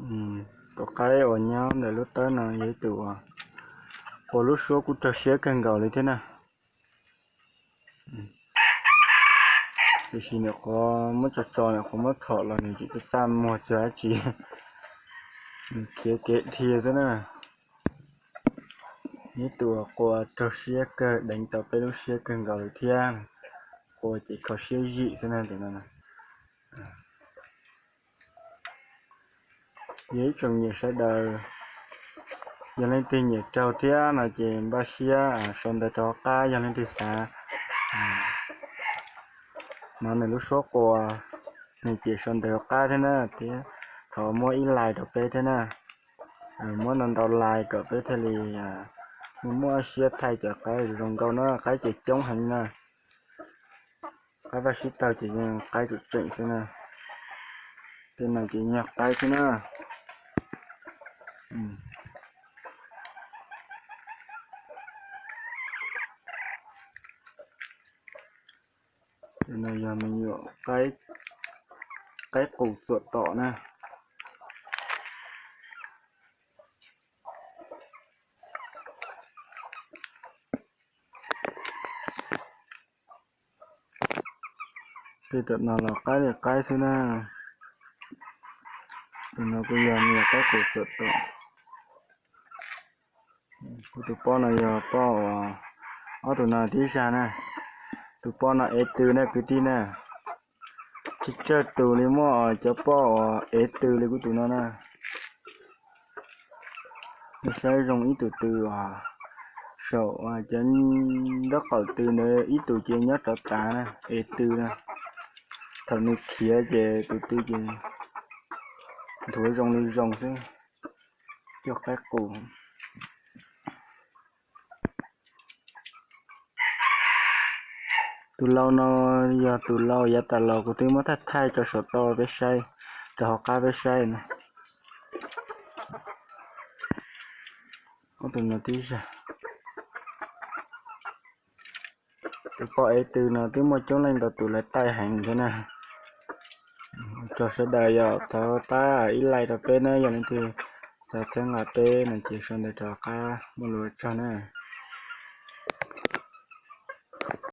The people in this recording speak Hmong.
Tus qaib uas nyob ntawm lub tawb no yog ib tus uas qua lub suab kuj raug siab kawg nkaus li thiab na. Tiam sis nws qhuav muab tso tso, nws qhuav muab txhom los nws tsis txaj muag txog dab tsi, nws khiav kev dhia xwb na. Ib tug qua raug siab kawg, deev tau peb lub siab kawg nkaus li thiab. Qua ces kho siab zim xwb na tus no. Yog ib tsoom niam sawv daws, yog leej twg nyiam raug thiab no ces npaj siab sau ntawv rov qab, yog leej twg xav hnov nws lub suab qua, nws ces sau ntawv rov qab thiab na, thiab thov muab ib like rau peb thiab na. Muab ntau ntau like kom peb thiaj li muaj muaj siab thaij cov qaib zoo nkauj na, qaib ces coob heev na. Qaib Vaj Sib Tawg ces yog qaib tseem tseem xwb na. Tej no ces yog qaib xwb na. Tus no yog me nyuam qaib qus txuam tom na. Tej tom no los qaib li qaib xwb na. Tus no kuj yog me nyuam qaib qus txuam tom. Kuv tus poj no yog poj uas, ob tug no tib zag na. Tus poj no ev tw na kwv tij na. Tsis tsawg tus li muaj cov poj uas ev tw li kuv tus no na. Nej saib zoo ib tug tw uas saum cov nraub qaum tw ntawd ib tug ces nyob rov tav na, ev tw na. Thaum nws khiav ces tus tw ces nthuav zoo li zoo xwb. Coj qaib qus. Tus lau no yog tus lau yav tas los kuv twb muab thaij thaij rau saum toj peb saib, rau hauv qab peb saib na. Ob tug no tib zag. Tus poj ev tw no twb muaj coob leej ntau tus lawv taij heev thiab na. Ua tsaug sawv daws yom, thov pab ib like rau peb na, yog leej twg xav txhawb nqa peb no ces sau ntawv rov qab, muaj lus ua tsaug na.